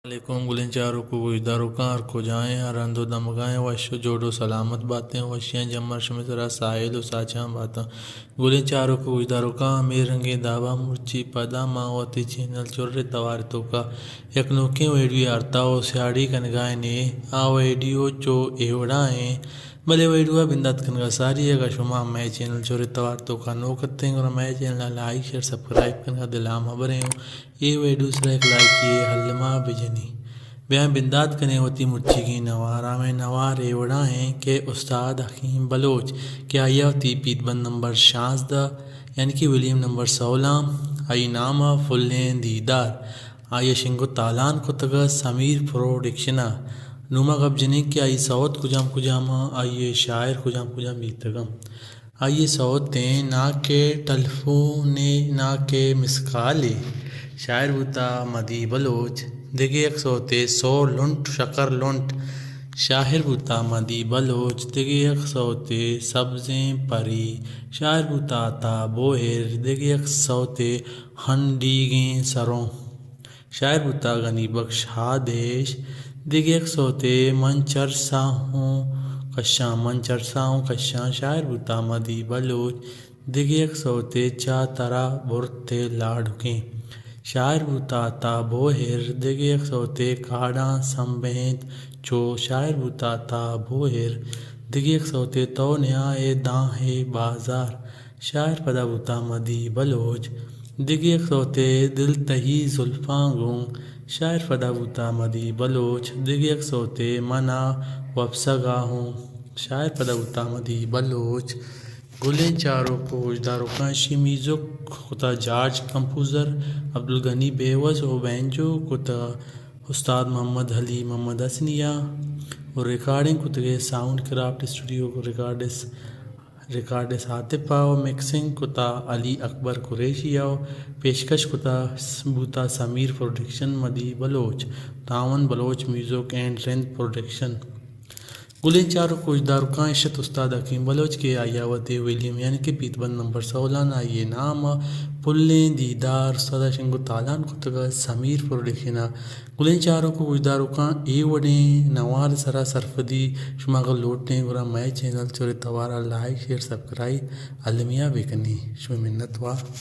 علیکم گلیں چاروک و گوشداروکاں، ہر کجائیں، ہر ہند و دمگائیں، وش و جوڑ و سلامت باتیں، وشیاں جمر شمے سرا ساحل و ساچاں باتاں۔ گلیں چاروک و گوشداروکاں، ہمے رنگیں دابا مرچی پدا ما وتی چینل چرے توار توکا یک نوکیں ویڈیو آرتا و سیاڑی کنگائیں۔ آ ویڈیو چو اے وڑا ایں، بلے ویڈیو بندات کنگا ساری، اگا شما مئے چینل چرے توار توکا نوک اتیں، گڑا مئے چینل لائک، شیئر، سبسکرائب کنگا دلا مبریں۔ اے ویڈیو سرا یک لائکے الما بجنی۔ بیایں بندات کنیں وتی مرچیگیں نوارا۔ مئے نوار اے وڑا ایں کہ استاد حکیم بلوچ کہ آئی ء وتی پیت بند نمبر شانزدہ، یعنی کہ ویلیم نمبر سولہ، آئی نام ء پلیں دیدار، آئی ء شنگ و تالان کتگ ء سمیر پروڈکشن ء۔ نوں ما گپ جنیں کہ آئی سوت کجام کجام ء، آئی ء شاعر کجام کجام بیتگ انت۔ آئی ء سوتیں نا کہ ٹلفونے نا کہ مسکالے، شاعر بوتا مدی بلوچ۔ دگہ یک سوتے سور لنٹ شکر لنٹ، شاعر بوتا مدی بلوچ۔ دگہ یک سوتے سبزیں پری، شاعر بوتا عطا بوہر۔ دگہ یک سوتے ہنڈیگیں سروں، شاعر بوتا غنی بخش ہادیش۔ دگہ یک سوتے من چرسا ہوں کشاں، من چرسا ہوں کشاں، شاعر بوتا مدی بلوچ۔ دگہ یک سوتے چا ترا برتے لاڈکیں، شاعر بوتا عطا بوہر۔ دگہ یک سوتے کاڑاں سمبہینت چو، شاعر بوتا عطا بوہر۔ دگہ یک سوتے تو نیائے داں ہے بازار، شاعر پدا بوتا مدی بلوچ۔ دگہ یک سوتے دل تہی زلفاں گوں، شاعر پدا بوتا مدی بلوچ۔ دگہ یک سوتے منا وپسگا ہوں، شاعر پدا بوتا مدی بلوچ۔ گلیں چاروک و گوشداروکاں، اشی میوزک کتا جارج کمپوزر عبدالغنی بیوس و بینجو کتا استاد محمد علی محمد حسنی ء و ریکارڈنگ کتگے sound craft studio records, records Atif ء و مکسنگ کتا علی اکبر قریشی ء و پیشکش کتا س-، بوتا سمیر پروڈکشن مدی بلوچ، تاون بلوچ میوزک اینڈ رند پروڈکشن۔ گلیں چاروک و گوشداروکاں، اشت استاد حکیم بلوچ کہ آئی ء وتی ویلیم یعنی کہ پیت بند نمبر سولان، آئی ء نام ء پلیں دیدار، استاد ء شنگ و تالان کتگ ء سمیر پروڈکشن ء۔ گلیں چاروک و گوشداروکاں، اے وڑیں نوار سرا سرپدی شما اگر لوٹیں گڑا مئے چینل چورے توار ء لائک، شیئر، سبسکرائب المی ء بکنی۔ شمئے منت وار۔